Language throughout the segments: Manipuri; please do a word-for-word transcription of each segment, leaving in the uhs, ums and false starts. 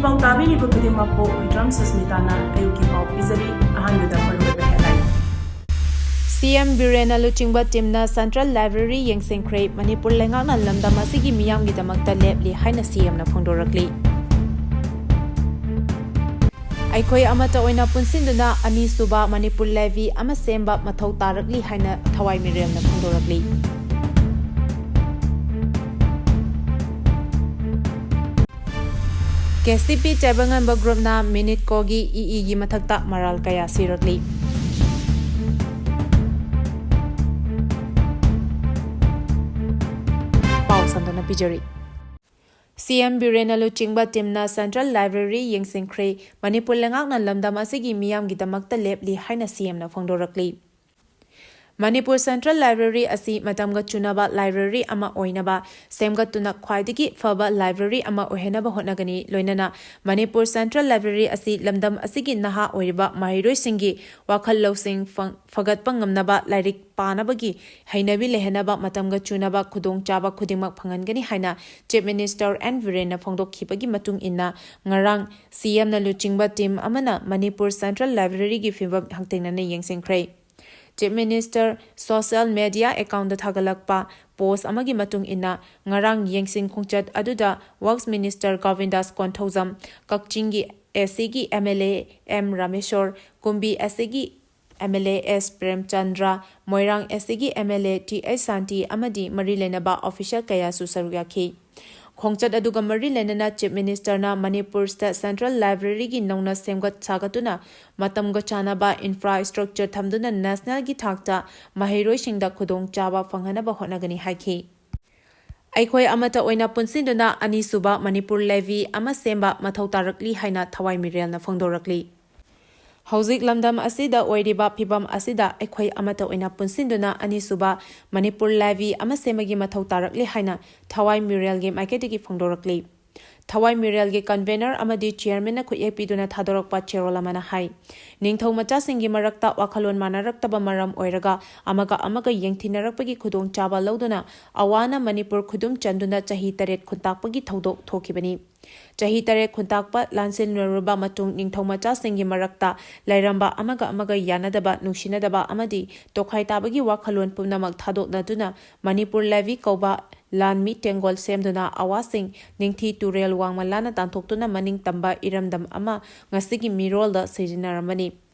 ꯄꯥꯎ ꯇꯥꯕꯤꯔꯤꯕ ꯈꯨꯗꯤꯡꯃꯛꯄꯨ ꯍꯨꯏꯗ꯭ꯔꯝ ꯁꯨꯁꯃꯤꯇꯥꯅ ꯑꯌꯨꯛꯀꯤ ꯄꯥꯎ ꯄꯤꯖꯔꯤ꯫ ꯑꯍꯥꯟꯕꯗ ꯃꯔꯨꯑꯣꯏꯕ headline꯫ ꯁꯤ ꯑꯦꯝ ꯕꯤꯔꯦꯟꯅ ꯂꯨꯆꯤꯡꯕ teamꯅ Central Library ꯌꯦꯡꯁꯤꯟꯈ꯭ꯔꯦ꯫ ꯃꯅꯤꯄꯨꯔ ꯂꯩꯉꯥꯛꯅ ꯂꯝꯗꯝ ꯑꯁꯤꯒꯤ ꯃꯤꯌꯥꯝꯒꯤꯗꯃꯛꯇ ꯂꯦꯞꯂꯤ ꯍꯥꯏꯅ ꯁꯤ ꯑꯦꯝꯅ ꯐꯣꯡꯗꯣꯔꯛꯂꯤ꯫ ꯑꯩꯈꯣꯏ ꯑꯃꯠꯇ ꯑꯣꯏꯅ ꯄꯨꯟꯁꯤꯟꯗꯨꯅ ꯑꯅꯤꯁꯨꯕ ꯃꯅꯤꯄꯨꯔ levy ꯑꯃ ꯁꯦꯝꯕ ꯃꯊꯧ ꯇꯥꯔꯛꯂꯤ ꯍꯥꯏꯅ ꯊꯋꯥꯏ ꯃꯤꯔꯦꯜꯅ ꯐꯣꯡꯗꯣꯔꯛꯂꯤ꯫ ꯀꯦ ꯁꯤ ꯄꯤ ꯇꯥꯏꯕꯪꯉꯥꯟꯕ groupꯅ MINEDCOꯒꯤ ꯏ ꯏꯒꯤ ꯃꯊꯛꯇ ꯃꯔꯥꯜ ꯀꯌꯥ ꯁꯤꯔꯛꯂꯤ꯫ ꯄꯥꯎ ꯁꯟꯗꯣꯛꯅ ꯄꯤꯖꯔꯤ꯫ ꯁꯤ ꯑꯦꯝ ꯕꯤꯔꯦꯟꯅ ꯂꯨꯆꯤꯡꯕ teamꯅ Central Library ꯌꯦꯡꯁꯤꯟꯈ꯭ꯔꯦ꯫ ꯃꯅꯤꯄꯨꯔ ꯂꯩꯉꯥꯛꯅ ꯂꯝꯗꯝ ꯑꯁꯤꯒꯤ ꯃꯤꯌꯥꯝꯒꯤꯗꯃꯛꯇ ꯂꯦꯞꯂꯤ ꯍꯥꯏꯅ ꯁꯤ ꯑꯦꯝꯅ ꯐꯣꯡꯗꯣꯔꯛꯂꯤ꯫ ꯃꯅꯤꯄꯨꯔ Central Library ꯑꯁꯤ ꯃꯇꯝꯒ ꯆꯨꯅꯕ library ꯑꯃ ꯑꯣꯏꯅꯕ ꯁꯦꯝꯒꯠꯇꯨꯅ ꯈ꯭ꯋꯥꯏꯗꯒꯤ ꯐꯕ library ꯑꯃ ꯑꯣꯏꯍꯟꯅꯕ ꯍꯣꯠꯅꯒꯅꯤ꯫ ꯂꯣꯏꯅꯅ ꯃꯅꯤꯄꯨꯔ Central Library ꯑꯁꯤ ꯂꯝꯗꯝ ꯑꯁꯤꯒꯤ ꯅꯍꯥ ꯑꯣꯏꯔꯤꯕ ꯃꯍꯩꯔꯣꯏꯁꯤꯡꯒꯤ ꯋꯥꯈꯜ ꯂꯧꯁꯤꯡ ꯐꯪ-, ꯐꯒꯠꯄ ꯉꯝꯅꯕ, ꯂꯥꯏꯔꯤꯛ ꯄꯥꯅꯕꯒꯤ ꯍꯩꯅꯕꯤ ꯂꯩꯍꯟꯅꯕ, ꯃꯇꯝꯒ ꯆꯨꯅꯕ ꯈꯨꯗꯣꯡꯆꯥꯕ ꯈꯨꯗꯤꯡꯃꯛ ꯐꯪꯍꯟꯒꯅꯤ ꯍꯥꯏꯅ Chief Minister ꯑꯦꯟ ꯕꯤꯔꯦꯟꯅ ꯐꯣꯡꯗꯣꯛꯈꯤꯕꯒꯤ ꯃꯇꯨꯡ ꯏꯟꯅ, ꯉꯔꯥꯡ ꯁꯤ ꯑꯦꯝꯅ ꯂꯨꯆꯤꯡꯕ team ꯑꯃꯅ ꯃꯅꯤꯄꯨꯔ Central Libraryꯒꯤ ꯐꯤꯕꯝ ꯍꯛꯊꯦꯡꯅꯅ ꯌꯦꯡꯁꯤꯟꯈ꯭ꯔꯦ꯫ Chief Minister social media accountꯇ ꯊꯥꯒꯠꯂꯛꯄ post ꯑꯃꯒꯤ ꯃꯇꯨꯡ ꯏꯟꯅ, ꯉꯔꯥꯡ ꯌꯦꯡꯁꯤꯟ ꯈꯣꯡꯆꯠ ꯑꯗꯨꯗ Works Minister ꯒꯣꯕꯤꯟꯗꯥꯁ ꯀꯣꯟꯊꯧꯖꯝ, ꯀꯛꯆꯤꯡꯒꯤ ꯑꯦꯁ ꯁꯤꯒꯤ M L A M Rameshwar, Kumbi S ꯁꯤꯒꯤ M L A S Premchandra, Moirang S ꯁꯤꯒꯤ M L A T H Shanti ꯑꯃꯗꯤ ꯃꯔꯤ ꯂꯩꯅꯕ official ꯀꯌꯥꯁꯨ ꯁꯔꯨꯛ ꯌꯥꯈꯤ꯫ ꯈꯣꯡꯆꯠ ꯑꯗꯨꯒ ꯃꯔꯤ ꯂꯩꯅꯅ Chief Ministerꯅ ꯃꯅꯤꯄꯨꯔ State Central Libraryꯒꯤ ꯅꯧꯅ ꯁꯦꯝꯒꯠ ꯁꯥꯒꯠꯇꯨꯅ ꯃꯇꯝꯒ ꯆꯥꯟꯅꯕ infrastructure ꯊꯝꯗꯨꯅ nationalꯒꯤ ꯊꯥꯛꯇ ꯃꯍꯩꯔꯣꯏꯁꯤꯡꯗ ꯈꯨꯗꯣꯡꯆꯥꯕ ꯐꯪꯍꯟꯅꯕ ꯍꯣꯠꯅꯒꯅꯤ ꯍꯥꯏꯈꯤ꯫ ꯑꯩꯈꯣꯏ ꯑꯃꯠꯇ ꯑꯣꯏꯅ ꯄꯨꯟꯁꯤꯟꯗꯨꯅ ꯑꯅꯤꯁꯨꯕ ꯃꯅꯤꯄꯨꯔ levy ꯑꯃ ꯁꯦꯝꯕ ꯃꯊꯧ ꯇꯥꯔꯛꯂꯤ ꯍꯥꯏꯅ ꯊꯋꯥꯏ ꯃꯤꯔꯦꯜꯅ ꯐꯣꯡꯗꯣꯔꯛꯂꯤ꯫ ꯍꯧꯖꯤꯛ ꯂꯝꯗꯝ ꯑꯁꯤꯗ ꯑꯣꯏꯔꯤꯕ ꯐꯤꯕꯝ ꯑꯁꯤꯗ ꯑꯩꯈꯣꯏ ꯑꯃꯠꯇ ꯑꯣꯏꯅ ꯄꯨꯟꯁꯤꯟꯗꯨꯅ ꯑꯅꯤꯁꯨꯕ ꯃꯅꯤꯄꯨꯔ levy ꯑꯃ ꯁꯦꯝꯕꯒꯤ ꯃꯊꯧ ꯇꯥꯔꯛꯂꯤ ꯍꯥꯏꯅ ꯊꯋꯥꯏ ꯃꯤꯔꯦꯜꯒꯤ ꯃꯥꯏꯀꯩꯗꯒꯤ ꯐꯣꯡꯗꯣꯔꯛꯂꯤ꯫ ꯊꯋꯥꯏ ꯃꯤꯔꯦꯜꯒꯤ convener ꯑꯃꯗꯤ chairmanꯅ ꯈꯨꯠꯌꯦꯛ ꯄꯤꯗꯨꯅ ꯊꯥꯗꯣꯔꯛꯄ ꯆꯦꯔꯣꯜ ꯑꯃꯅ ꯍꯥꯏ꯫ ꯅꯤꯡꯊꯧ ꯃꯆꯥꯁꯤꯡꯒꯤ ꯃꯔꯛꯇ ꯋꯥꯈꯜꯂꯣꯟ ꯃꯥꯟꯅꯔꯛꯇꯕ ꯃꯔꯝ ꯑꯣꯏꯔꯒ ꯑꯃꯒ ꯑꯃꯒ ꯌꯦꯡꯊꯤꯅꯔꯛꯄꯒꯤ ꯈꯨꯗꯣꯡꯆꯥꯕ ꯂꯧꯗꯨꯅ ꯑꯋꯥꯅ ꯃꯅꯤꯄꯨꯔ ꯈꯨꯗꯨꯝ ꯆꯟꯗꯨꯅ ꯆꯍꯤ ꯇꯔꯦꯠ ꯈꯨꯟꯇꯥꯛꯄꯒꯤ ꯊꯧꯗꯣꯛ ꯊꯣꯛꯈꯤꯕꯅꯤ꯫ ꯆꯍꯤ ꯇꯔꯦꯠ ꯈꯨꯟꯇꯥꯛꯄ ꯂꯥꯟꯁꯤꯟꯅꯔꯨꯔꯕ ꯃꯇꯨꯡ ꯅꯤꯡꯊꯧ ꯃꯆꯥꯁꯤꯡꯒꯤ ꯃꯔꯛꯇ ꯂꯩꯔꯝꯕ ꯑꯃꯒ ꯑꯃꯒ ꯌꯥꯅꯗꯕ, ꯅꯨꯡꯁꯤꯅꯗꯕ ꯑꯃꯗꯤ ꯇꯣꯈꯥꯏ ꯇꯥꯕꯒꯤ ꯋꯥꯈꯜꯂꯣꯟ ꯄꯨꯝꯅꯃꯛ ꯊꯥꯗꯣꯛꯅꯗꯨꯅ ꯃꯅꯤꯄꯨꯔ levy ꯀꯧꯕ ꯂꯥꯟꯃꯤ ꯇꯦꯡꯒꯣꯜ ꯁꯦꯝꯗꯨꯅ ꯑꯋꯥꯁꯤꯡ ꯅꯤꯡꯊꯤ ꯇꯨꯔꯦꯜ ꯋꯥꯡꯃ ꯂꯥꯟꯅ ꯇꯥꯟꯊꯣꯛꯇꯨꯅ ꯃꯅꯤꯡ ꯇꯝꯕ ꯏꯔꯝꯗꯝ ꯑꯃ ꯉꯁꯤꯒꯤ ꯃꯤꯔꯣꯜꯗ ꯁꯤꯖꯤꯟꯅꯔꯝꯕꯅꯤ꯫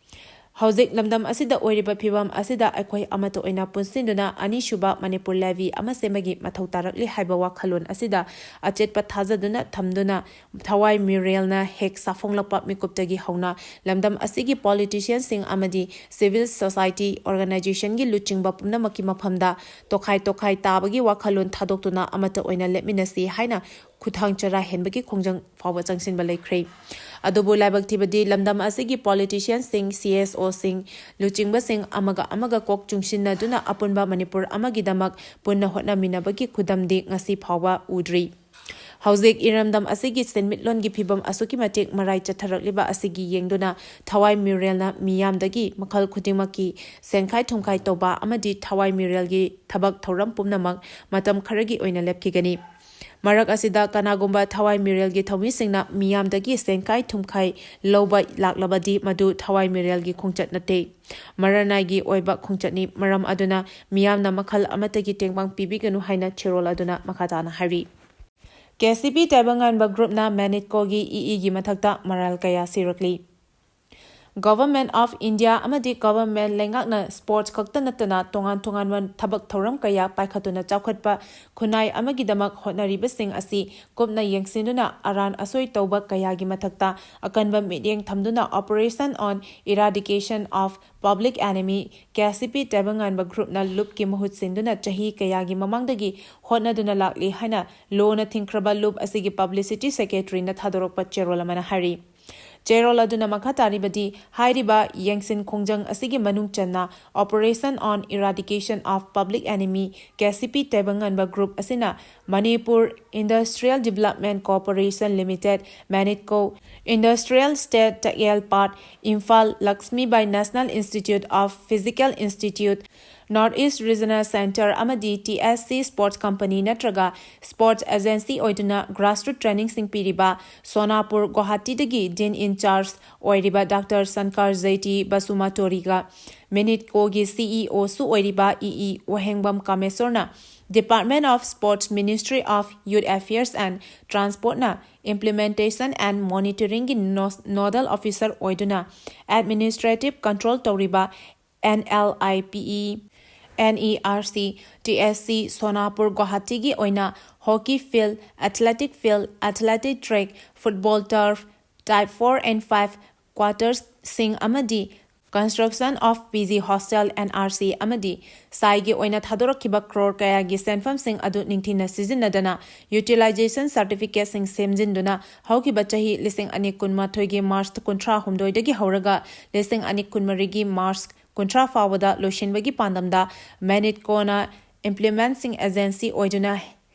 ꯍꯧꯖꯤꯛ ꯂꯝꯗꯝ ꯑꯁꯤꯗ ꯑꯣꯏꯔꯤꯕ ꯐꯤꯕꯝ ꯑꯁꯤꯗ ꯑꯩꯈꯣꯏ ꯑꯃꯠꯇ ꯑꯣꯏꯅ ꯄꯨꯟꯁꯤꯟꯗꯨꯅ ꯑꯅꯤꯁꯨꯕ ꯃꯅꯤꯄꯨꯔ levy ꯑꯃ ꯁꯦꯝꯕꯒꯤ ꯃꯊꯧ ꯇꯥꯔꯛꯂꯤ ꯍꯥꯏꯕ ꯋꯥꯈꯜꯂꯣꯟ ꯑꯁꯤꯗ ꯑꯆꯦꯠꯄ ꯊꯥꯖꯗꯨꯅ ꯊꯝꯗꯨꯅ ꯊꯋꯥꯏ ꯃꯤꯔꯦꯜꯅ ꯍꯦꯛ ꯁꯥꯐꯣꯡꯂꯛꯄ ꯃꯤꯀꯨꯞꯇꯒꯤ ꯍꯧꯅ ꯂꯝꯗꯝ ꯑꯁꯤꯒꯤ politicianꯁꯤꯡ ꯑꯃꯗꯤ civil society organizationꯒꯤ ꯂꯨꯆꯤꯡꯕ ꯄꯨꯝꯅꯃꯛꯀꯤ ꯃꯐꯝꯗ ꯇꯣꯈꯥꯏ ꯇꯣꯈꯥꯏ ꯇꯥꯕꯒꯤ ꯋꯥꯈꯜꯂꯣꯟ ꯊꯥꯗꯣꯛꯇꯨꯅ ꯑꯃꯠꯇ ꯑꯣꯏꯅ ꯂꯦꯞꯃꯤꯟꯅꯁꯤ ꯍꯥꯏꯅ ꯈꯨꯊꯥꯡ ꯆꯔꯥ ꯍꯦꯟꯕꯒꯤ ꯈꯣꯡꯖꯪ ꯐꯥꯎꯕ ꯆꯪꯁꯤꯟꯕ ꯂꯩꯈ꯭ꯔꯦ꯫ ꯑꯗꯨꯕꯨ ꯂꯥꯏꯕꯛ ꯊꯤꯕꯗꯤ ꯂꯝꯗꯝ ꯑꯁꯤꯒꯤ politicianꯁꯤꯡ, CSOꯁꯤꯡ, ꯂꯨꯆꯤꯡꯕꯁꯤꯡ ꯑꯃꯒ ꯑꯃꯒ ꯀꯣꯛ ꯆꯨꯡꯁꯤꯟꯅꯗꯨꯅ ꯑꯄꯨꯟꯕ ꯃꯅꯤꯄꯨꯔ ꯑꯃꯒꯤꯗꯃꯛ ꯄꯨꯟꯅ ꯍꯣꯠꯅꯃꯤꯟꯅꯕꯒꯤ ꯈꯨꯗꯝꯗꯤ ꯉꯁꯤ ꯐꯥꯎꯕ ꯎꯗ꯭ꯔꯤ꯫ ꯍꯧꯖꯤꯛ ꯏꯔꯝꯗꯝ ꯑꯁꯤꯒꯤ ꯁꯦꯟꯃꯤꯠꯂꯣꯟꯒꯤ ꯐꯤꯕꯝ ꯑꯁꯨꯛꯀꯤ ꯃꯇꯤꯛ ꯃꯔꯥꯏ ꯆꯠꯊꯔꯛꯂꯤꯕ ꯑꯁꯤꯒꯤ ꯌꯦꯡꯗꯨꯅ ꯊꯋꯥꯏ ꯃꯤꯔꯦꯜꯅ ꯃꯤꯌꯥꯝꯗꯒꯤ ꯃꯈꯜ ꯈꯨꯗꯤꯡꯃꯛꯀꯤ ꯁꯦꯟꯈꯥꯏ ꯊꯨꯝꯈꯥꯏ ꯇꯧꯕ ꯑꯃꯗꯤ ꯊꯋꯥꯏ ꯃꯤꯔꯦꯜꯒꯤ ꯊꯕꯛ ꯊꯧꯔꯝ ꯄꯨꯝꯅꯃꯛ ꯃꯇꯝ ꯈꯔꯒꯤ ꯑꯣꯏꯅ ꯂꯦꯞꯈꯤꯒꯅꯤ꯫ ꯃꯔꯛ ꯑꯁꯤꯗ ꯀꯅꯥꯒꯨꯝꯕ ꯊꯋꯥꯏ ꯃꯤꯔꯦꯜꯒꯤ ꯊꯧꯃꯤꯁꯤꯡꯅ ꯃꯤꯌꯥꯝꯗꯒꯤ ꯁꯦꯟꯈꯥꯏ ꯊꯨꯝꯈꯥꯏ ꯂꯧꯕ ꯂꯥꯛꯂꯕꯗꯤ ꯃꯗꯨ ꯊꯋꯥꯏ ꯃꯤꯔꯦꯜꯒꯤ ꯈꯣꯡꯆꯠ ꯅꯠꯇꯦ꯫ ꯃꯔꯅꯥꯏꯒꯤ ꯑꯣꯏꯕ ꯈꯣꯡꯆꯠꯅꯤ꯫ ꯃꯔꯝ ꯑꯗꯨꯅ ꯃꯤꯌꯥꯝꯅ ꯃꯈꯜ ꯑꯃꯠꯇꯒꯤ ꯇꯦꯡꯕꯥꯡ ꯄꯤꯕꯤꯒꯅꯨ ꯍꯥꯏꯅ ꯆꯦꯔꯣꯜ ꯑꯗꯨꯅ ꯃꯈꯥ ꯇꯥꯅ ꯍꯥꯏꯔꯤ꯫ KCP ꯇꯥꯏꯕꯪꯉꯥꯟꯕ groupꯅ ꯃꯦꯅꯤꯠꯀꯣꯒꯤ ꯏ ꯏꯒꯤ ꯃꯊꯛꯇ ꯃꯔꯥꯜ ꯀꯌꯥ ꯁꯤꯔꯛꯂꯤ꯫ Government of India ꯑꯃꯗꯤ government ꯂꯩꯉꯥꯛꯅ sports ꯈꯛꯇ ꯅꯠꯇꯅ ꯇꯣꯉꯥꯟ ꯇꯣꯉꯥꯟꯕ ꯊꯕꯛ ꯊꯧꯔꯝ ꯀꯌꯥ ꯄꯥꯏꯈꯠꯇꯨꯅ ꯆꯥꯎꯈꯠꯄ ꯈꯨꯟꯅꯥꯏ ꯑꯃꯒꯤꯗꯃꯛ ꯍꯣꯠꯅꯔꯤꯕꯁꯤꯡ ꯑꯁꯤ ꯀꯨꯞꯅ ꯌꯦꯡꯁꯤꯟꯗꯨꯅ ꯑꯔꯥꯟ ꯑꯁꯣꯏ ꯇꯧꯕ ꯀꯌꯥꯒꯤ ꯃꯊꯛꯇ ꯑꯀꯟꯕ ꯃꯤꯠꯌꯦꯡ ꯊꯝꯗꯨꯅ Operation on Eradication of Public Enemy, KCP ꯇꯥꯏꯕꯪꯉꯥꯟꯕ groupꯅ ꯂꯨꯞꯀꯤ ꯃꯍꯨꯠ ꯁꯤꯟꯗꯨꯅ ꯆꯍꯤ ꯀꯌꯥꯒꯤ ꯃꯃꯥꯡꯗꯒꯤ ꯍꯣꯠꯅꯗꯨꯅ ꯂꯥꯛꯂꯤ ꯍꯥꯏꯅ ꯂꯣꯅ ꯊꯤꯡꯈ꯭ꯔꯕ ꯂꯨꯞ ꯑꯁꯤꯒꯤ publicity secretaryꯅ ꯊꯥꯗꯣꯔꯛꯄ ꯆꯦꯔꯣꯜ ꯑꯃꯅ ꯍꯥꯏꯔꯤ꯫ ꯆꯦꯔꯣꯜ ꯑꯗꯨꯅ ꯃꯈꯥ ꯇꯥꯔꯤꯕꯗꯤ, ꯍꯥꯏꯔꯤꯕ ꯌꯦꯡꯁꯤꯟ ꯈꯣꯡꯖꯪ ꯑꯁꯤꯒꯤ ꯃꯅꯨꯡ ꯆꯟꯅ Operation on Eradication of Public Enemy, K C P ꯇꯥꯏꯕꯪꯉꯥꯟꯕ group ꯑꯁꯤꯅ Manipur Industrial Development Corporation Limited, ꯃꯦꯅꯤꯠꯀꯣ, Industrial Estate ꯇꯛꯌꯦꯜ ꯄꯥꯠ, Imphal Lakshmibai National Institute of Physical Institute, North East Regional Centre ꯑꯃꯗꯤ T S C Sports Company ꯅꯠꯇ꯭ꯔꯒ Sports Agency ꯑꯣꯏꯗꯨꯅ grassroot trainingꯁꯤꯡ ꯄꯤꯔꯤꯕ ꯁꯣꯅꯥꯄꯨꯔ ꯒꯨꯋꯥꯍꯥꯇꯤꯗꯒꯤ Dean in Charge ꯑꯣꯏꯔꯤꯕ ꯗꯥꯛꯇꯔ ꯁꯟꯀꯥꯔ ꯖꯩꯇꯤ ꯕꯁꯨꯃꯥꯇꯣꯔꯤꯒ ꯃꯦꯅꯤꯠꯀꯣꯒꯤ C E O ꯁꯨ ꯑꯣꯏꯔꯤꯕ E E Wahengbam ꯀꯥꯃꯦꯁꯣꯔꯅ Department of Sports, Ministry of Youth Affairs and Transportꯅ Implementation and Monitoringꯒꯤ no-, Nodal Officer ꯑꯣꯏꯗꯨꯅ Administrative Control ꯇꯧꯔꯤꯕ N L I P E, N E R C, T S C ꯁꯣꯅꯥꯄꯨꯔ ꯒꯨꯋꯥꯍꯥꯇꯤꯒꯤ ꯑꯣꯏꯅ hockey field, athletic field, athletic track, football turf, type four and five quartersꯁꯤꯡ ꯑꯃꯗꯤ construction of P G hostel, N R C ꯑꯃꯗꯤ ꯁꯥꯏꯒꯤ ꯑꯣꯏꯅ ꯊꯥꯗꯣꯔꯛꯈꯤꯕ ꯀ꯭ꯔꯣꯔ ꯀꯌꯥꯒꯤ ꯁꯦꯟꯐꯝꯁꯤꯡ ꯑꯗꯨ ꯅꯤꯡꯊꯤꯅ ꯁꯤꯖꯤꯟꯅꯗꯅ utilization certificateꯁꯤꯡ ꯁꯦꯝꯖꯤꯟꯗꯨꯅ ꯍꯧꯈꯤꯕ ꯆꯍꯤ ꯂꯤꯁꯤꯡ ꯑꯅꯤ ꯀꯨꯟꯃꯥꯊꯣꯏꯒꯤ March ꯀꯨꯟꯊ꯭ꯔꯥ ꯍꯨꯝꯗꯣꯏꯗꯒꯤ ꯍꯧꯔꯒ ꯂꯤꯁꯤꯡ ꯑꯅꯤ ꯀꯨꯟꯃꯔꯤꯒꯤ March ꯀꯨꯟꯊ꯭ꯔꯥ ꯐꯥꯎꯕꯗ ꯂꯣꯏꯁꯤꯟꯕꯒꯤ ꯄꯥꯟꯗꯝꯗ ꯃꯦꯅꯤꯠꯀꯣꯅ implementing agency ꯑꯣꯏꯗꯨꯅ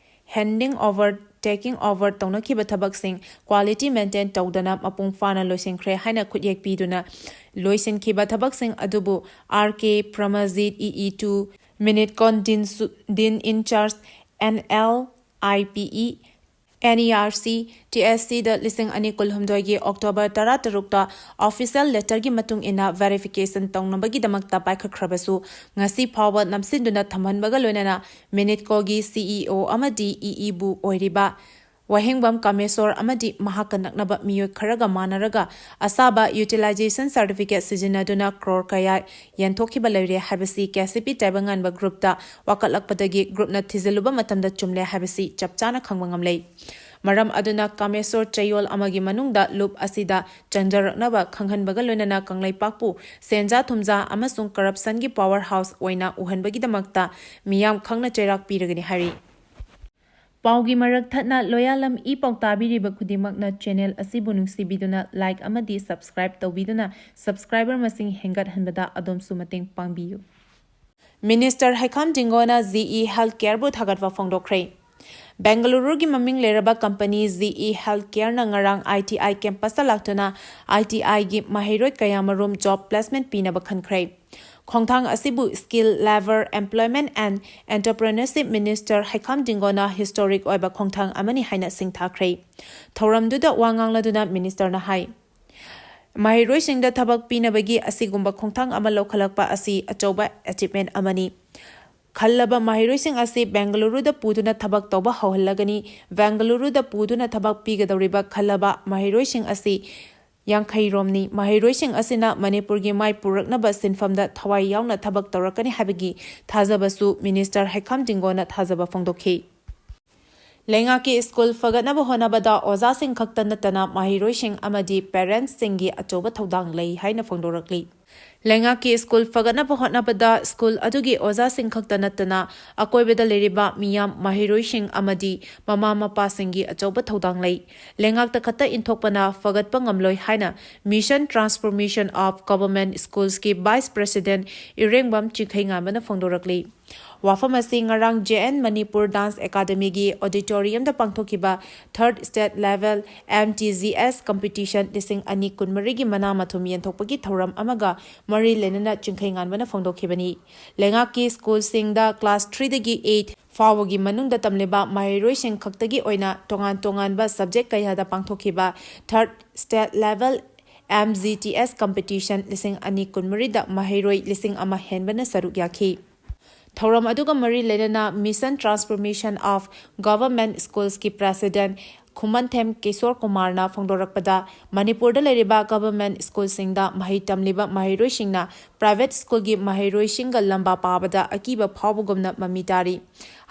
handing over, taking over ꯇꯧꯅꯈꯤꯕ ꯊꯕꯛꯁꯤꯡ quality maintain ꯇꯧꯗꯅ ꯃꯄꯨꯡ ꯐꯥꯅ ꯂꯣꯏꯁꯤꯟꯈ꯭ꯔꯦ ꯍꯥꯏꯅ ꯈꯨꯠꯌꯦꯛ ꯄꯤꯗꯨꯅ ꯂꯣꯏꯁꯤꯟꯈꯤꯕ ꯊꯕꯛꯁꯤꯡ ꯑꯗꯨꯕꯨ R K Pramarjit, E E two, ꯃꯦꯅꯤꯠꯀꯣꯟ Dean ꯁꯨ-, Dean in Charge, N L I P E, N E R C, T S Cꯗ ꯂꯤꯁꯤꯡ ꯑꯅꯤ ꯀꯨꯟꯍꯨꯝꯗꯣꯏꯒꯤ October ꯇꯔꯥꯇꯔꯨꯛꯇ official letterꯒꯤ ꯃꯇꯨꯡ ꯏꯟꯅ verification ꯇꯧꯅꯕꯒꯤꯗꯃꯛꯇ ꯄꯥꯏꯈꯠꯈ꯭ꯔꯕꯁꯨ, ꯉꯁꯤ ꯐꯥꯎꯕ ꯅꯝꯁꯤꯟꯗꯨꯅ ꯊꯝꯍꯟꯕꯒ ꯂꯣꯏꯅꯅ ꯃꯦꯅꯤꯠꯀꯣꯒꯤ C E O ꯑꯃꯗꯤ E E ꯕꯨ ꯑꯣꯏꯔꯤꯕ ꯋꯥꯍꯦꯡꯕꯝ ꯀꯥꯃꯦꯁꯣꯔ ꯑꯃꯗꯤ ꯃꯍꯥꯛꯀ ꯅꯛꯅꯕ ꯃꯤꯑꯣꯏ ꯈꯔꯒ ꯃꯥꯟꯅꯔꯒ ꯑꯁꯥꯕ utilization certificate ꯁꯤꯖꯤꯟꯅꯗꯨꯅ ꯀ꯭ꯔꯣꯔ ꯀꯌꯥ ꯌꯦꯟꯊꯣꯛꯈꯤꯕ ꯂꯩꯔꯦ ꯍꯥꯏꯕꯁꯤ K C P ꯇꯥꯏꯕꯪꯉꯥꯟꯕ groupꯇ ꯋꯥꯀꯠꯂꯛꯄꯗꯒꯤ groupꯅ ꯊꯤꯖꯤꯜꯂꯨꯕ ꯃꯇꯝꯗ ꯆꯨꯝꯂꯦ ꯍꯥꯏꯕꯁꯤ ꯆꯞ ꯆꯥꯅ ꯈꯪꯕ ꯉꯝꯂꯦ꯫ ꯃꯔꯝ ꯑꯗꯨꯅ ꯀꯥꯃꯦꯁꯣꯔ ꯆꯌꯣꯜ ꯑꯃꯒꯤ ꯃꯅꯨꯡꯗ ꯂꯨꯞ ꯑꯁꯤꯗ ꯆꯪꯖꯔꯛꯅꯕ ꯈꯪꯍꯟꯕꯒ ꯂꯣꯏꯅꯅ ꯀꯪꯂꯩꯄꯥꯛꯄꯨ ꯁꯦꯟꯖꯥ ꯊꯨꯝꯖꯥ ꯑꯃꯁꯨꯡ corruptionꯒꯤ power house ꯑꯣꯏꯅ ꯎꯍꯟꯕꯒꯤꯗꯃꯛꯇ ꯃꯤꯌꯥꯝ ꯈꯪꯅ ꯆꯩꯔꯥꯛ ꯄꯤꯔꯒꯅꯤ ꯍꯥꯏꯔꯤ꯫ ꯄꯥꯎꯒꯤ ꯃꯔꯛ ꯊꯠꯅ ꯂꯣꯌꯥꯂꯝ ꯏ ꯄꯥꯎ ꯇꯥꯕꯤꯔꯤꯕ ꯈꯨꯗꯤꯡꯃꯛꯅ channel ꯑꯁꯤꯕꯨ ꯅꯨꯡꯁꯤꯕꯤꯗꯨꯅ like ꯑꯃꯗꯤ subscribe ꯇꯧꯕꯤꯗꯨꯅ subscriber ꯃꯁꯤꯡ ꯍꯦꯟꯒꯠꯍꯟꯕꯗ ꯑꯗꯣꯝꯁꯨ ꯃꯇꯦꯡ ꯄꯥꯡꯕꯤꯌꯨ꯫ Minister ꯍꯩꯈꯥꯝ ꯗꯤꯡꯒꯣꯅ ꯖꯤ ꯏ Healthcareꯕꯨ ꯊꯥꯒꯠꯄ ꯐꯣꯡꯗꯣꯛꯈ꯭ꯔꯦ꯫ ꯕꯦꯡꯒꯂꯨꯔꯨꯒꯤ ꯃꯃꯤꯡ ꯂꯩꯔꯕ company ꯖꯤ ꯏ Healthcareꯅ ꯉꯔꯥꯡ ꯑꯥꯏ ꯇꯤ ꯑꯥꯏ campusꯇ ꯂꯥꯛꯇꯨꯅ ꯑꯥꯏ ꯇꯤ ꯑꯥꯏꯒꯤ ꯃꯍꯩꯔꯣꯏ ꯀꯌꯥꯃꯔꯨꯝ job placement ꯄꯤꯅꯕ ꯈꯟꯈ꯭ꯔꯦ꯫ ꯈꯣꯡꯊꯥꯡ ꯑꯁꯤꯕꯨ Skill, Labour, Employment and Entrepreneurship Minister ꯍꯩꯈꯥꯝ ꯗꯤꯡꯒꯣꯅ historic ꯑꯣꯏꯕ ꯈꯣꯡꯊꯥꯡ ꯑꯃꯅꯤ ꯍꯥꯏꯅ ꯁꯤꯡꯊꯥꯈ꯭ꯔꯦ꯫ ꯊꯧꯔꯝꯗꯨꯗ ꯋꯥ ꯉꯥꯡꯂꯗꯨꯅ ministerꯅ ꯍꯥꯏ, ꯃꯍꯩꯔꯣꯏꯁꯤꯡꯗ ꯊꯕꯛ ꯄꯤꯅꯕꯒꯤ ꯑꯁꯤꯒꯨꯝꯕ ꯈꯣꯡꯊꯥꯡ ꯑꯃ ꯂꯧꯈꯠꯂꯛꯄ ꯑꯁꯤ ꯑꯆꯧꯕ achievement ꯑꯃꯅꯤ꯫ ꯈꯜꯂꯕ ꯃꯍꯩꯔꯣꯏꯁꯤꯡ ꯑꯁꯤ ꯕꯦꯡꯒꯂꯨꯔꯨꯗ ꯄꯨꯗꯨꯅ ꯊꯕꯛ ꯇꯧꯕ ꯍꯧꯍꯜꯂꯒꯅꯤ꯫ ꯕꯦꯡꯒꯂꯨꯔꯨꯗ ꯄꯨꯗꯨꯅ ꯊꯕꯛ ꯄꯤꯒꯗꯧꯔꯤꯕ ꯈꯜꯂꯕ ꯃꯍꯩꯔꯣꯏꯁꯤꯡ ꯑꯁꯤ ꯌꯥꯡꯈꯩ ꯔꯣꯝꯅꯤ꯫ ꯃꯍꯩꯔꯣꯏꯁꯤꯡ ꯑꯁꯤꯅ ꯃꯅꯤꯄꯨꯔꯒꯤ ꯃꯥꯏ ꯄꯨꯔꯛꯅꯕ ꯁꯤꯟꯐꯝꯗ ꯊꯋꯥꯏ ꯌꯥꯎꯅ ꯊꯕꯛ ꯇꯧꯔꯛꯀꯅꯤ ꯍꯥꯏꯕꯒꯤ ꯊꯥꯖꯕꯁꯨ minister ꯍꯩꯈꯥꯝ ꯗꯤꯡꯒꯣꯅ ꯊꯥꯖꯕ ꯐꯣꯡꯗꯣꯛꯈꯤ꯫ ꯂꯩꯉꯥꯛꯀꯤ ꯁ꯭ꯀꯨꯜ ꯐꯒꯠꯅꯕ ꯍꯣꯠꯅꯕꯗ ꯑꯣꯖꯥꯁꯤꯡ ꯈꯛꯇ ꯅꯠꯇꯅ ꯃꯍꯩꯔꯣꯏꯁꯤꯡ ꯑꯃꯗꯤ parentsꯁꯤꯡꯒꯤ ꯑꯆꯧꯕ ꯊꯧꯗꯥꯡ ꯂꯩ ꯍꯥꯏꯅ ꯐꯣꯡꯗꯣꯔꯛꯂꯤ꯫ ꯂꯩꯉꯥꯛꯀꯤ ꯁ꯭ꯀꯨꯜ ꯐꯒꯠꯅꯕ ꯍꯣꯠꯅꯕꯗ ꯁ꯭ꯀꯨꯜ ꯑꯗꯨꯒꯤ ꯑꯣꯖꯥꯁꯤꯡ ꯈꯛꯇ ꯅꯠꯇꯅ ꯑꯀꯣꯏꯕꯗ ꯂꯩꯔꯤꯕ ꯃꯤꯌꯥꯝ, ꯃꯍꯩꯔꯣꯏꯁꯤꯡ ꯑꯃꯗꯤ ꯃꯃꯥ ꯃꯄꯥꯁꯤꯡꯒꯤ ꯑꯆꯧꯕ ꯊꯧꯗꯥꯡ ꯂꯩ꯫ ꯂꯩꯉꯥꯛꯇ ꯈꯛꯇ ꯏꯟꯊꯣꯛꯄꯅ ꯐꯒꯠꯄ ꯉꯝꯂꯣꯏ ꯍꯥꯏꯅ Mission Transformation of Government Schools ꯀꯤ Vice President ꯏꯔꯦꯡꯕꯝ ꯆꯤꯡꯈꯩꯉꯥꯟꯕꯅ ꯐꯣꯡꯗꯣꯔꯛꯂꯤ꯫ ꯋꯥꯐꯝ ꯑꯁꯤ ꯉꯔꯥꯡ J N Manipur Dance Academyꯒꯤ auditoriumꯗ ꯄꯥꯡꯊꯣꯛꯈꯤꯕ Third State Level M T G S Competition ꯂꯤꯁꯤꯡ ꯑꯅꯤ ꯀꯨꯟꯃꯔꯤꯒꯤ ꯃꯅꯥ ꯃꯊꯨꯝ ꯌꯦꯟꯊꯣꯛꯄꯒꯤ ꯊꯧꯔꯝ ꯑꯃꯒ ꯃꯔꯤ ꯂꯩꯅꯅ ꯆꯤꯡꯈꯩꯉꯥꯟꯕꯅ ꯐꯣꯡꯗꯣꯛꯈꯤꯕꯅꯤ꯫ ꯂꯩꯉꯥꯛꯀꯤ ꯁ꯭ꯀꯨꯜꯁꯤꯡꯗ class threeꯗꯒꯤ eight ꯐꯥꯎꯕꯒꯤ ꯃꯅꯨꯡꯗ ꯇꯝꯂꯤꯕ ꯃꯍꯩꯔꯣꯏꯁꯤꯡ ꯈꯛꯇꯒꯤ ꯑꯣꯏꯅ ꯇꯣꯉꯥꯟ ꯇꯣꯉꯥꯟꯕ subject ꯀꯌꯥꯗ ꯄꯥꯡꯊꯣꯛꯈꯤꯕ Third State Level M G T S Competition ꯂꯤꯁꯤꯡ ꯑꯅꯤ ꯀꯨꯟꯃꯔꯤꯗ ꯃꯍꯩꯔꯣꯏ ꯂꯤꯁꯤꯡ ꯑꯃ ꯍꯦꯟꯕꯅ ꯁꯔꯨꯛ ꯌꯥꯈꯤ꯫ ꯊꯧꯔꯝ ꯑꯗꯨꯒ ꯃꯔꯤ ꯂꯩꯅꯅ Mission Transformation of Government Schools ꯀꯤ President ꯈꯨꯃꯟꯊꯦꯝ ꯀꯤꯁꯣꯔ ꯀꯨꯃꯥꯔꯅ ꯐꯣꯡꯗꯣꯔꯛꯄꯗ, ꯃꯅꯤꯄꯨꯔꯗ ꯂꯩꯔꯤꯕ government schoolꯁꯤꯡꯗ ꯃꯍꯩ ꯇꯝꯂꯤꯕ ꯃꯍꯩꯔꯣꯏꯁꯤꯡꯅ private schoolꯒꯤ ꯃꯍꯩꯔꯣꯏꯁꯤꯡꯒ ꯂꯝꯕꯥ ꯄꯥꯕꯗ ꯑꯀꯤꯕ ꯐꯥꯎꯕꯒꯨꯝꯅ ꯃꯃꯤ ꯇꯥꯔꯤ꯫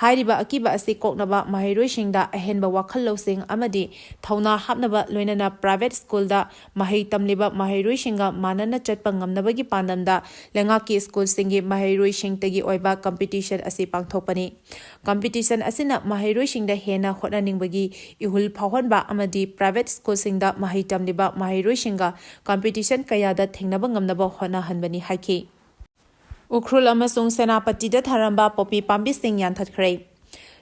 ꯍꯥꯏꯔꯤꯕ ꯑꯀꯤꯕ ꯑꯁꯤ ꯀꯣꯛꯅꯕ ꯃꯍꯩꯔꯣꯏꯁꯤꯡꯗ ꯑꯍꯦꯟꯕ ꯋꯥꯈꯜ ꯂꯧꯁꯤꯡ ꯑꯃꯗꯤ ꯊꯧꯅꯥ ꯍꯥꯞꯅꯕ, ꯂꯣꯏꯅꯅ private schoolꯗ ꯃꯍꯩ ꯇꯝꯂꯤꯕ ꯃꯍꯩꯔꯣꯏꯁꯤꯡꯒ ꯃꯥꯟꯅꯅ ꯆꯠꯄ ꯉꯝꯅꯕꯒꯤ ꯄꯥꯟꯗꯝꯗ ꯂꯩꯉꯥꯛꯀꯤ schoolꯁꯤꯡꯒꯤ ꯃꯍꯩꯔꯣꯏꯁꯤꯡꯇꯒꯤ ꯑꯣꯏꯕ competition ꯑꯁꯤ ꯄꯥꯡꯊꯣꯛꯄꯅꯤ꯫ Competition ꯑꯁꯤꯅ ꯃꯍꯩꯔꯣꯏꯁꯤꯡꯗ ꯍꯦꯟꯅ ꯍꯣꯠꯅꯅꯤꯡꯕꯒꯤ ꯏꯍꯨꯜ ꯐꯥꯎꯍꯟꯕ ꯑꯃꯗꯤ private schoolꯁꯤꯡꯗ ꯃꯍꯩ ꯇꯝꯂꯤꯕ ꯃꯍꯩꯔꯣꯏꯁꯤꯡꯒ competition ꯀꯌꯥꯗ ꯊꯦꯡꯅꯕ ꯉꯝꯅꯕ ꯍꯣꯠꯅꯍꯟꯕꯅꯤ ꯍꯥꯏꯈꯤ꯫ ꯎꯈ꯭ꯔꯨꯜ ꯑꯃꯁꯨꯡ ꯁꯦꯅꯥꯄꯇꯤꯗ ꯊꯥꯔꯝꯕ ꯄꯣꯄꯤ ꯄꯥꯝꯕꯤꯁꯤꯡ ꯌꯥꯟꯊꯠꯈ꯭ꯔꯦ꯫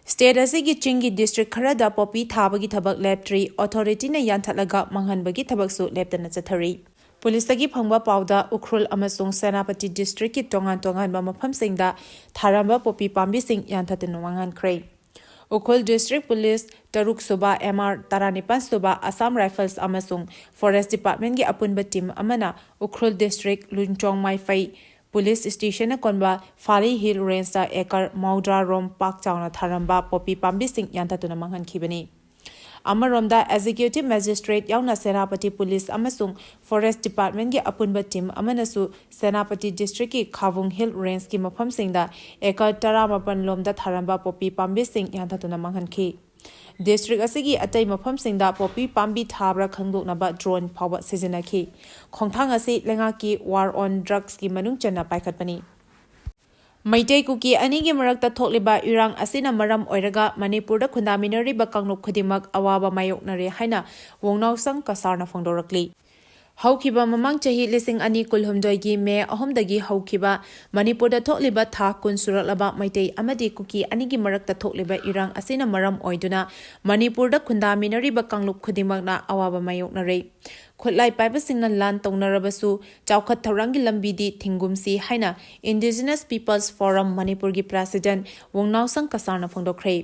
State ꯑꯁꯤꯒꯤ ꯆꯤꯡꯒꯤ district ꯈꯔꯗ ꯄꯣꯄꯤ ꯊꯥꯕꯒꯤ ꯊꯕꯛ ꯂꯦꯞꯇ꯭ꯔꯤ, authorityꯅ ꯌꯥꯟꯊꯠꯂꯒ ꯃꯥꯡꯍꯟꯕꯒꯤ ꯊꯕꯛꯁꯨ ꯂꯦꯞꯇꯅ ꯆꯠꯊꯔꯤ꯫ Policeꯇꯒꯤ ꯐꯪꯕ ꯄꯥꯎꯗ ꯎꯈ꯭ꯔꯨꯜ ꯑꯃꯁꯨꯡ ꯁꯦꯅꯥꯄꯇꯤ districtꯀꯤ ꯇꯣꯉꯥꯟ ꯇꯣꯉꯥꯟꯕ ꯃꯐꯝꯁꯤꯡꯗ ꯊꯥꯔꯝꯕ ꯄꯣꯄꯤ ꯄꯥꯝꯕꯤꯁꯤꯡ ꯌꯥꯟꯊꯠꯇꯨꯅ ꯃꯥꯡꯍꯟꯈ꯭ꯔꯦ꯫ ꯎꯈ꯭ꯔꯨꯜ District Police ꯇꯔꯨꯛ ꯁꯨꯕ, M R ꯇꯔꯥꯅꯤꯄꯥꯟ ꯁꯨꯕ, Assam Rifles ꯑꯃꯁꯨꯡ Forest Departmentꯀꯤ ꯑꯄꯨꯟꯕ team ꯑꯃꯅ ꯎꯈ꯭ꯔꯨꯜ District ꯂꯨꯟꯆꯣꯡ ꯃꯥꯏꯐꯩ Police Stationꯅ ꯀꯣꯟꯕ ꯐꯥꯂꯤ Hill Rangeꯇ acre ꯃꯧꯗ꯭ꯔꯥ ꯔꯣꯝ ꯄꯥꯛ ꯆꯥꯎꯅ ꯊꯥꯔꯝꯕ ꯄꯣꯄꯤ ꯄꯥꯝꯕꯤꯁꯤꯡ ꯌꯥꯟꯊꯠꯇꯨꯅ ꯃꯥꯡꯍꯟꯈꯤꯕꯅꯤ꯫ ꯑꯃꯔꯣꯝꯗ, Executive Magistrate ꯌꯥꯎꯅ ꯁꯦꯅꯥꯄꯇꯤ Police ꯑꯃꯁꯨꯡ Forest Departmentꯀꯤ ꯑꯄꯨꯟꯕ team ꯑꯃꯅꯁꯨ ꯁꯦꯅꯥꯄꯇꯤ districtꯀꯤ ꯈꯥꯕꯨꯡ Hill Rangeꯀꯤ ꯃꯐꯝꯁꯤꯡꯗ acre ꯇꯔꯥꯃꯥꯄꯟ ꯂꯣꯝꯗ ꯊꯥꯔꯝꯕ ꯄꯣꯄꯤ ꯄꯥꯝꯕꯤꯁꯤꯡ ꯌꯥꯟꯊꯠꯇꯨꯅ ꯃꯥꯡꯍꯟꯈꯤ꯫ District ꯑꯁꯤꯒꯤ ꯑꯇꯩ ꯃꯐꯝꯁꯤꯡꯗ ꯄꯣꯄꯤ ꯄꯥꯝꯕꯤ ꯊꯥꯕ꯭ꯔꯥ ꯈꯪꯗꯣꯛꯅꯕ drone ꯐꯥꯎꯕ ꯁꯤꯖꯤꯟꯅꯈꯤ꯫ ꯈꯣꯡꯊꯥꯡ ꯑꯁꯤ ꯂꯩꯉꯥꯛꯀꯤ War on Drugsꯀꯤ ꯃꯅꯨꯡ ꯆꯟꯅ ꯄꯥꯏꯈꯠꯄꯅꯤ꯫ ꯃꯩꯇꯩ ꯀꯨꯀꯤ ꯑꯅꯤꯒꯤ ꯃꯔꯛꯇ ꯊꯣꯛꯂꯤꯕ ꯏꯔꯥꯡ ꯑꯁꯤꯅ ꯃꯔꯝ ꯑꯣꯏꯔꯒ ꯃꯅꯤꯄꯨꯔꯗ ꯈꯨꯟꯗꯥꯃꯤꯟꯅꯔꯤꯕ ꯀꯥꯡꯂꯨꯞ ꯈꯨꯗꯤꯡꯃꯛ ꯑꯋꯥꯕ ꯃꯥꯌꯣꯛꯅꯔꯦ ꯍꯥꯏꯅ ꯋꯣꯡꯅꯥꯎꯁꯪ ꯀꯁꯥꯔꯅ ꯐꯣꯡꯗꯣꯔꯛꯂꯤ꯫ ꯍꯧꯈꯤꯕ ꯃꯃꯥꯡ ꯆꯍꯤ ꯂꯤꯁꯤꯡ ꯑꯅꯤ ꯀꯨꯟꯍꯨꯝꯗꯣꯏꯒꯤ May ꯑꯍꯨꯝꯗꯒꯤ ꯍꯧꯈꯤꯕ ꯃꯅꯤꯄꯨꯔꯗ ꯊꯣꯛꯂꯤꯕ ꯊꯥ ꯀꯨꯟ ꯁꯨꯔꯛꯂꯕ ꯃꯩꯇꯩ ꯑꯃꯗꯤ ꯀꯨꯀꯤ ꯑꯅꯤꯒꯤ ꯃꯔꯛꯇ ꯊꯣꯛꯂꯤꯕ ꯏꯔꯥꯡ ꯑꯁꯤꯅ ꯃꯔꯝ ꯑꯣꯏꯗꯨꯅ ꯃꯅꯤꯄꯨꯔꯗ ꯈꯨꯟꯗꯥꯃꯤꯟꯅꯔꯤꯕ ꯀꯥꯡꯂꯨꯞ ꯈꯨꯗꯤꯡꯃꯛꯅ ꯑꯋꯥꯕ ꯃꯥꯌꯣꯛꯅꯔꯦ꯫ ꯈꯨꯠꯂꯥꯏ ꯄꯥꯏꯕꯁꯤꯡꯅ ꯂꯥꯟ ꯇꯧꯅꯔꯕꯁꯨ ꯆꯥꯎꯈꯠ ꯊꯧꯔꯥꯡꯒꯤ ꯂꯝꯕꯤꯗꯤ ꯊꯤꯡꯒꯨꯝꯁꯤ ꯍꯥꯏꯅ Indigenous Peoples Forum ꯃꯅꯤꯄꯨꯔꯒꯤ President ꯋꯣꯡꯅꯥꯎꯁꯪ ꯀꯁꯥꯔꯅ ꯐꯣꯡꯗꯣꯛꯈ꯭ꯔꯦ꯫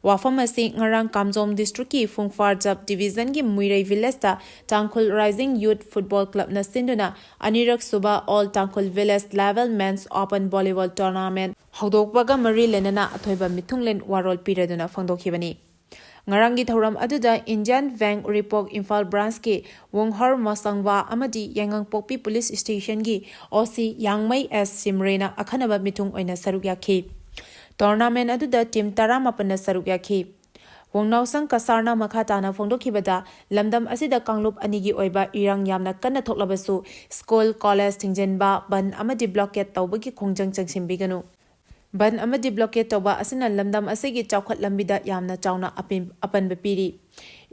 ꯋꯥꯐꯝ ꯑꯁꯤ ꯉꯔꯥꯡ ꯀꯥꯝꯖꯣꯡ Districtꯀꯤ ꯐꯨꯡꯐꯥꯔ Sub Divisionꯒꯤ ꯃꯨꯏꯔꯩ Villageꯇ Tangkhul Rising Youth Football Clubꯅ ꯁꯤꯟꯗꯨꯅ ꯑꯅꯤꯔꯛ ꯁꯨꯕ All Tangkhul Village Level Men's Open Volleyball Tournament ꯍꯧꯗꯣꯛꯄꯒ ꯃꯔꯤ ꯂꯩꯅꯅ ꯑꯊꯣꯏꯕ ꯃꯤꯊꯨꯡꯂꯦꯟ ꯋꯥꯔꯣꯜ ꯄꯤꯔꯗꯨꯅ ꯐꯣꯡꯗꯣꯛꯈꯤꯕꯅꯤ꯫ ꯉꯔꯥꯡꯒꯤ ꯊꯧꯔꯝ ꯑꯗꯨꯗ Indian Bank Uripok Imphal Branchꯀꯤ Wonghor Mosangwa ꯑꯃꯗꯤ ꯌꯥꯏꯉꯪꯄꯣꯛꯄꯤ Police Stationꯒꯤ OC ꯌꯥꯡꯃꯩ S ꯁꯤꯝꯔꯦꯅ ꯑꯈꯟꯅꯕ ꯃꯤꯊꯨꯡ ꯑꯣꯏꯅ ꯁꯔꯨꯛ ꯌꯥꯈꯤ꯫ Tournament ꯑꯗꯨꯗ team ꯇꯔꯥꯃꯥꯄꯟꯅ ꯁꯔꯨꯛ ꯌꯥꯈꯤ꯫ ꯋꯣꯡꯅꯥꯎꯁꯪ ꯀꯁꯥꯔꯅ ꯃꯈꯥ ꯇꯥꯅ ꯐꯣꯡꯗꯣꯛꯈꯤꯕꯗ, ꯂꯝꯗꯝ ꯑꯁꯤꯗ ꯀꯥꯡꯂꯨꯞ ꯑꯅꯤꯒꯤ ꯑꯣꯏꯕ ꯏꯔꯥꯡ ꯌꯥꯝꯅ ꯀꯟꯅ ꯊꯣꯛꯂꯕꯁꯨ, school, college ꯊꯤꯡꯖꯤꯟꯕ, ꯕꯟ ꯑꯃꯗꯤ blockade ꯇꯧꯕꯒꯤ ꯈꯣꯡꯖꯪ ꯆꯪꯁꯤꯟꯕꯤꯒꯅꯨ꯫ ꯕꯟ ꯑꯃꯗꯤ blockade ꯇꯧꯕ ꯑꯁꯤꯅ ꯂꯝꯗꯝ ꯑꯁꯤꯒꯤ ꯆꯥꯎꯈꯠ ꯂꯝꯕꯤꯗ ꯌꯥꯝꯅ ꯆꯥꯎꯅ ꯑꯄꯤꯝ-, ꯑꯄꯟꯕ ꯄꯤꯔꯤ꯫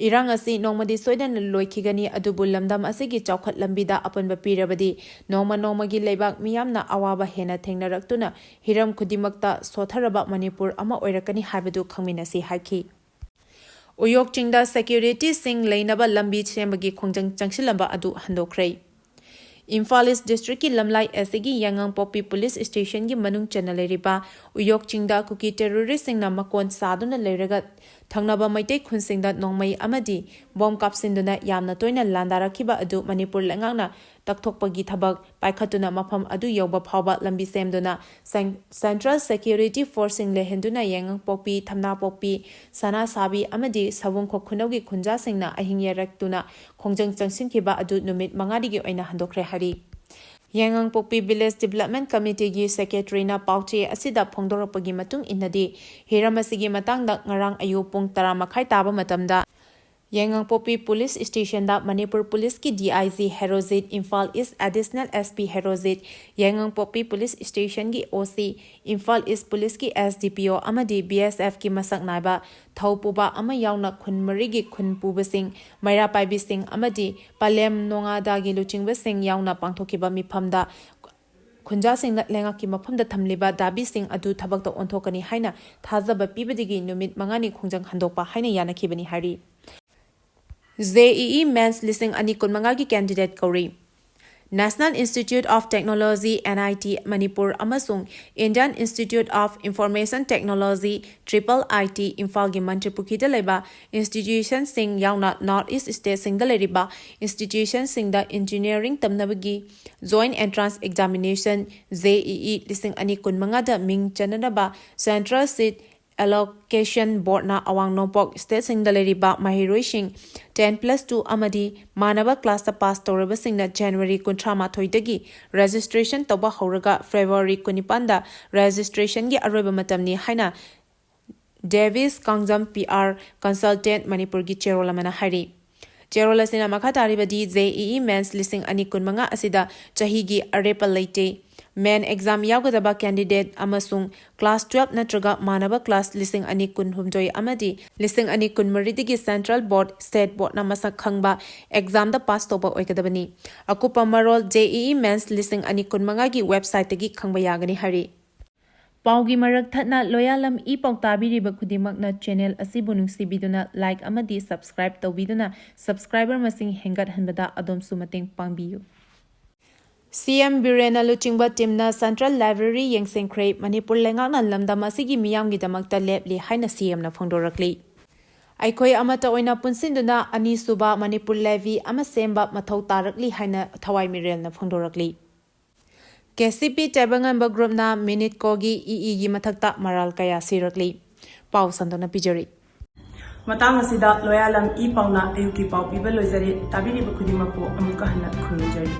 ꯏꯔꯥꯡ ꯑꯁꯤ ꯅꯣꯡꯃꯗꯤ ꯁꯣꯏꯗꯅ ꯂꯣꯏꯈꯤꯒꯅꯤ, ꯑꯗꯨꯕꯨ ꯂꯝꯗꯝ ꯑꯁꯤꯒꯤ ꯆꯥꯎꯈꯠ ꯂꯝꯕꯤꯗ ꯑꯄꯟꯕ ꯄꯤꯔꯕꯗꯤ, ꯅꯣꯡꯃ ꯅꯣꯡꯃꯒꯤ ꯂꯩꯕꯥꯛ ꯃꯤꯌꯥꯝꯅ ꯑꯋꯥꯕ ꯍꯦꯟꯅ ꯊꯦꯡꯅꯔꯛꯇꯨꯅ ꯍꯤꯔꯝ ꯈꯨꯗꯤꯡꯃꯛꯇ ꯁꯣꯠꯊꯔꯕ ꯃꯅꯤꯄꯨꯔ ꯑꯃ ꯑꯣꯏꯔꯛꯀꯅꯤ ꯍꯥꯏꯕꯗꯨ ꯈꯪꯃꯤꯟꯅꯁꯤ ꯍꯥꯏꯈꯤ꯫ ꯎꯌꯣꯛ ꯆꯤꯡꯗ securityꯁꯤꯡ ꯂꯩꯅꯕ ꯂꯝꯕꯤ ꯁꯦꯝꯕꯒꯤ ꯈꯣꯡꯖꯪ ꯆꯪꯁꯤꯜꯂꯝꯕ ꯑꯗꯨ ꯍꯟꯗꯣꯛꯈ꯭ꯔꯦ꯫ ꯏꯝꯐꯥꯜ East Districtꯀꯤ ꯂꯝꯂꯥꯏ ꯑꯁꯤꯒꯤ ꯌꯥꯏꯉꯪꯄꯣꯛꯄꯤ Police Stationꯒꯤ ꯃꯅꯨꯡ ꯆꯟꯅ ꯂꯩꯔꯤꯕ ꯎꯌꯣꯛ ꯆꯤꯡꯗ ꯀꯨꯀꯤ terroristꯁꯤꯡꯅ ꯃꯀꯣꯟ ꯁꯥꯗꯨꯅ ꯂꯩꯔꯒ ꯊꯪꯅꯕ ꯃꯩꯇꯩ ꯈꯨꯟꯁꯤꯡꯗ ꯅꯣꯡꯃꯩ ꯑꯃꯗꯤ ꯕꯣꯝ ꯀꯥꯞꯁꯤꯟꯗꯨꯅ ꯌꯥꯝꯅ ꯇꯣꯏꯅ ꯂꯥꯟꯗꯥꯔꯛꯈꯤꯕ ꯑꯗꯨ ꯃꯅꯤꯄꯨꯔ ꯂꯩꯉꯥꯛꯅ ꯇꯛꯊꯣꯛꯄꯒꯤ ꯊꯕꯛ ꯄꯥꯏꯈꯠꯇꯨꯅ ꯃꯐꯝ ꯑꯗꯨ ꯌꯧꯕ ꯐꯥꯎꯕ ꯂꯝꯕꯤ ꯁꯦꯝꯗꯨꯅ Cen-, Central Security Forceꯁꯤꯡ ꯂꯩꯍꯟꯗꯨꯅ ꯌꯥꯏꯉꯪꯄꯣꯛꯄꯤ, ꯊꯝꯅꯥꯄꯣꯛꯄꯤ, ꯁꯅꯥꯁꯥꯕꯤ ꯑꯃꯗꯤ ꯁꯥꯋꯨꯡꯈꯣꯛ ꯈꯨꯅꯧꯒꯤ ꯈꯨꯟꯖꯥꯁꯤꯡꯅ ꯑꯍꯤꯡ ꯌꯥꯏꯔꯛꯇꯨꯅ ꯈꯣꯡꯖꯪ ꯆꯪꯁꯤꯟꯈꯤꯕ ꯑꯗꯨ ꯅꯨꯃꯤꯠ ꯃꯉꯥꯅꯤꯒꯤ ꯑꯣꯏꯅ ꯍꯟꯗꯣꯛꯈ꯭ꯔꯦ ꯍꯥꯏꯔꯤ꯫ ꯌꯥꯏꯉꯪꯄꯣꯛꯄꯤ Village Development Committeeꯒꯤ secretaryꯅ ꯄꯥꯎꯆꯦ ꯑꯁꯤꯗ ꯐꯣꯡꯗꯣꯔꯛꯄꯒꯤ ꯃꯇꯨꯡ ꯏꯟꯅꯗꯤ, ꯍꯤꯔꯝ ꯑꯁꯤꯒꯤ ꯃꯇꯥꯡꯗ ꯉꯔꯥꯡ ꯑꯌꯨꯛ ꯄꯨꯡ ꯇꯔꯥ ꯃꯈꯥꯏ ꯇꯥꯕ ꯃꯇꯝꯗ ꯌꯥꯏꯉꯪꯄꯣꯛꯄꯤ Police Stationꯗ Manipur Policeꯀꯤ DIG Herojit, Imphal East Additional SP Herojit, ꯌꯥꯏꯉꯪꯄꯣꯛꯄꯤ Police Stationꯒꯤ OC, Imphal East Policeꯀꯤ SDPO ꯑꯃꯗꯤ BSFꯀꯤ ꯃꯁꯛ ꯅꯥꯏꯕ ꯊꯧ ꯄꯨꯕ ꯑꯃ ꯌꯥꯎꯅ ꯈꯨꯟ ꯃꯔꯤꯒꯤ ꯈꯨꯟ ꯄꯨꯕꯁꯤꯡ, ꯃꯩꯔꯥ ꯄꯥꯏꯕꯤꯁꯤꯡ ꯑꯃꯗꯤ ꯄꯂꯦꯝ ꯅꯣꯉꯥꯗꯥꯒꯤ ꯂꯨꯆꯤꯡꯕꯁꯤꯡ ꯌꯥꯎꯅ ꯄꯥꯡꯊꯣꯛꯈꯤꯕ ꯃꯤꯐꯝꯗ ꯈꯨꯟꯖꯥꯁꯤꯡꯅ ꯂꯩꯉꯥꯛꯀꯤ ꯃꯐꯝꯗ ꯊꯝꯂꯤꯕ ꯗꯥꯕꯤꯁꯤꯡ ꯑꯗꯨ ꯊꯕꯛꯇ ꯑꯣꯟꯊꯣꯛꯀꯅꯤ ꯍꯥꯏꯅ ꯊꯥꯖꯕ ꯄꯤꯕꯗꯒꯤ ꯅꯨꯃꯤꯠ ꯃꯉꯥꯅꯤ ꯈꯣꯡꯖꯪ ꯍꯟꯗꯣꯛꯄ ꯍꯥꯏꯅ ꯌꯥꯅꯈꯤꯕꯅꯤ ꯍꯥꯏꯔꯤ꯫ JEE Mains ꯂꯤꯁꯤꯡ ꯑꯅꯤ ꯀꯨꯟꯃꯉꯥꯒꯤ candidate ꯀꯧꯔꯤ꯫ National Institute of Technology, NIT, Manipur ꯑꯃꯁꯨꯡ Indian Institute of Information Technology, triple IT, ꯏꯝꯐꯥꯜꯒꯤ ꯃꯟꯇ꯭ꯔꯤꯄꯨꯈ꯭ꯔꯤꯗ ꯂꯩꯕ institutionꯁꯤꯡ ꯌꯥꯎꯅ North East stateꯁꯤꯡꯗ ꯂꯩꯔꯤꯕ institutionꯁꯤꯡꯗ engineering ꯇꯝꯅꯕꯒꯤ Joint Entrance Examination, JEE, ꯂꯤꯁꯤꯡ ꯑꯅꯤ ꯀꯨꯟꯃꯉꯥꯗ ꯃꯤꯡ ꯆꯟꯅꯅꯕ central seat Allocation Boardꯅ ꯑꯋꯥꯡ ꯅꯣꯡꯄꯣꯛ stateꯁꯤꯡꯗ ꯂꯩꯔꯤꯕ ꯃꯍꯩꯔꯣꯏꯁꯤꯡ ten plus two ꯑꯃꯗꯤ ꯃꯥꯟꯅꯕ classꯇ pass ꯇꯧꯔꯕꯁꯤꯡꯅ January ꯀꯨꯟꯊ꯭ꯔꯥ ꯃꯥꯊꯣꯏꯗꯒꯤ registration ꯇꯧꯕ ꯍꯧꯔꯒ February ꯀꯨꯟꯅꯤꯄꯥꯟꯗ registrationꯒꯤ ꯑꯔꯣꯏꯕ ꯃꯇꯝꯅꯤ ꯍꯥꯏꯅ Davis Kangjam P R consultant ꯃꯅꯤꯄꯨꯔꯒꯤ ꯆꯦꯔꯣꯜ ꯑꯃꯅ ꯍꯥꯏꯔꯤ꯫ ꯆꯦꯔꯣꯜ ꯑꯁꯤꯅ ꯃꯈꯥ ꯇꯥꯔꯤꯕꯗꯤ JEE Mains ꯂꯤꯁꯤꯡ ꯑꯅꯤ ꯀꯨꯟꯃꯉꯥ ꯑꯁꯤꯗ ꯆꯍꯤꯒꯤ ꯑꯔꯦꯞꯄ ꯂꯩꯇꯦ꯫ Main exam ꯌꯥꯎꯒꯗꯕ candidate ꯑꯃꯁꯨꯡ class twelve ꯅꯠꯇ꯭ꯔꯒ ꯃꯥꯟꯅꯕ class ꯂꯤꯁꯤꯡ ꯑꯅꯤ ꯀꯨꯟꯍꯨꯝꯗꯣꯏ ꯑꯃꯗꯤ ꯂꯤꯁꯤꯡ ꯑꯅꯤ ꯀꯨꯟꯃꯔꯤꯗꯒꯤ Central Board, State Boardꯅ ꯃꯁꯛ ꯈꯪꯕ examꯗ pass ꯇꯧꯕ ꯑꯣꯏꯒꯗꯕꯅꯤ꯫ ꯑꯀꯨꯞꯄ ꯃꯔꯣꯜ JEE Mains ꯂꯤꯁꯤꯡ ꯑꯅꯤ ꯀꯨꯟꯃꯉꯥꯒꯤ websiteꯇꯒꯤ ꯈꯪꯕ ꯌꯥꯒꯅꯤ ꯍꯥꯏꯔꯤ꯫ ꯄꯥꯎꯒꯤ ꯃꯔꯛ ꯊꯠꯅ ꯂꯣꯌꯥꯂꯝ ꯏ ꯄꯥꯎ ꯇꯥꯕꯤꯔꯤꯕ ꯈꯨꯗꯤꯡꯃꯛꯅ channel ꯑꯁꯤꯕꯨ ꯅꯨꯡꯁꯤꯕꯤꯗꯨꯅ like ꯑꯃꯗꯤ subscribe ꯇꯧꯕꯤꯗꯨꯅ subscriber ꯃꯁꯤꯡ ꯍꯦꯟꯒꯠꯍꯟꯕꯗ ꯑꯗꯣꯝꯁꯨ ꯃꯇꯦꯡ ꯄꯥꯡꯕꯤꯌꯨ꯫ CM ꯕꯤꯔꯦꯟꯅ ꯂꯨꯆꯤꯡꯕ teamꯅ Central Library ꯌꯦꯡꯁꯤꯟꯈ꯭ꯔꯦ꯫ ꯃꯅꯤꯄꯨꯔ ꯂꯩꯉꯥꯛꯅ ꯂꯝꯗꯝ ꯑꯁꯤꯒꯤ ꯃꯤꯌꯥꯝꯒꯤꯗꯃꯛꯇ ꯂꯦꯞꯂꯤ ꯍꯥꯏꯅ CMꯅ ꯐꯣꯡꯗꯣꯔꯛꯂꯤ꯫ ꯑꯩꯈꯣꯏ ꯑꯃꯠꯇ ꯑꯣꯏꯅ ꯄꯨꯟꯁꯤꯟꯗꯨꯅ ꯑꯅꯤꯁꯨꯕ ꯃꯅꯤꯄꯨꯔ levy ꯑꯃ ꯁꯦꯝꯕ ꯃꯊꯧ ꯇꯥꯔꯛꯂꯤ ꯍꯥꯏꯅ ꯊꯋꯥꯏ ꯃꯤꯔꯦꯜꯅ ꯐꯣꯡꯗꯣꯔꯛꯂꯤ꯫ KCP ꯇꯥꯏꯕꯪꯉꯥꯟꯕ groupꯅ MINEETCOꯒꯤ EEꯒꯤ ꯃꯊꯛꯇ ꯃꯔꯥꯜ ꯀꯌꯥ ꯁꯤꯔꯛꯂꯤ꯫ ꯄꯥꯎ ꯁꯟꯗꯣꯛꯅ ꯄꯤꯖꯔꯤ꯫ ꯃꯇꯥꯡ ꯑꯁꯤꯗ ꯂꯣꯌꯥꯂꯝ ꯏ ꯄꯥꯎꯅ ꯑꯌꯨꯛꯀꯤ ꯄꯥꯎ ꯄꯤꯕ ꯂꯣꯏꯖꯔꯦ꯫ ꯇꯥꯕꯤꯔꯤꯕ ꯈꯨꯗꯤꯡꯃꯛꯄꯨ ꯑꯃꯨꯛꯀ ꯍꯟꯅ ꯈꯨꯔꯨꯝꯖꯔꯤ꯫